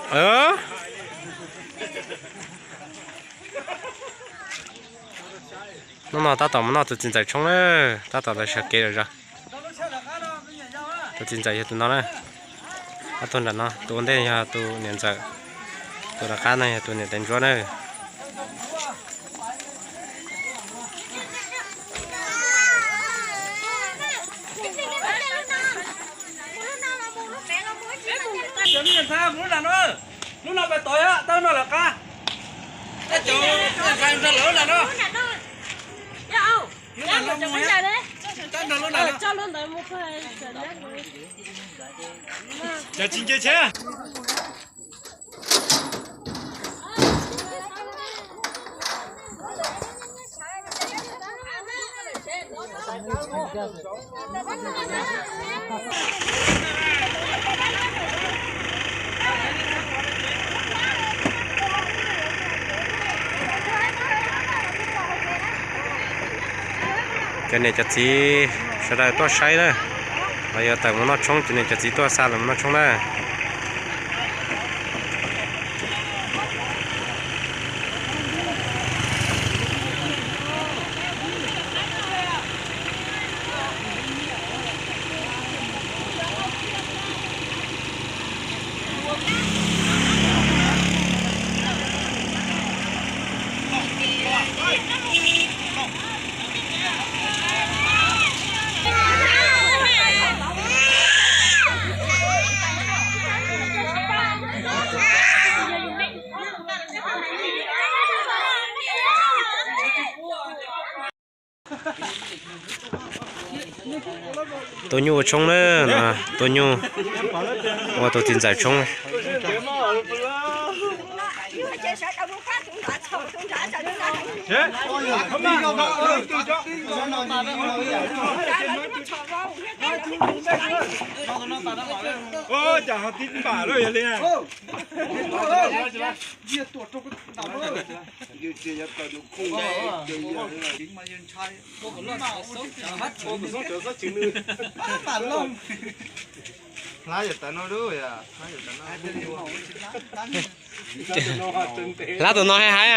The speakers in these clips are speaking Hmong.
Hnub no tab tom mus noj tus txiv ntxawm tshoob na, tab tom ntawd sawv kev lawm zog. Tus txiv ntxawm yog tus no na, ob tug nram no, tus ua ntej yog tus niam ntxawm, tus nram qab no yog tus niam tais ntsuab na. Lub no peb tod, tau no lawm qab. Cov tsis nce tsheb. Cov niam cov txiv sawv daws tuaj saib na, los yuav tawm mus noj tshoob, cov niam cov txiv tuaj xa lawv mus noj tshoob na. Tuaj nyuj ua tshoob na, tuaj nyuj ua tus txiv ntxawm tshoob. Hlab tus no hais hais a.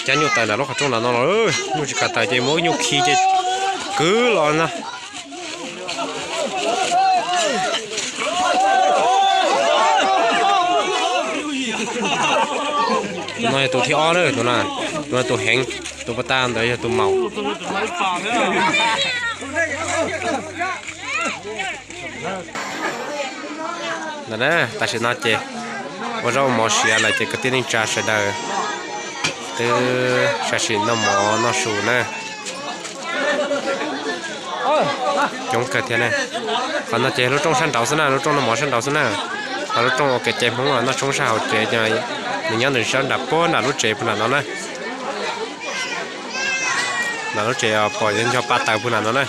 Cab nyuj tawm nram lub qhov rooj nram no los, nyuj tsis kam tawm ces muab nyuj khi ces kwv los na. Tus no yog tus thib ob na, tus no, tus no tus heev, tus puag ta ntawd yog tus maum. Ntawm na, tam sim no ces ua zaub ua mov siav lawm ces kwv tij neej tsa sawv daws twb sam sim noj mov noj su na. Coob kawg thiab na. Qhov no ces lub rooj sab nraud xwb na, lub rooj noj mov sab nraud xwb na. Qhov lub rooj ua kev cai Hmoob noj tshoob sab hauv tsev ces nws nyob ntawm sab nram puag nram lub tsev puag nram no na. Nram lub tsev pom nco pa taws puag nram no na.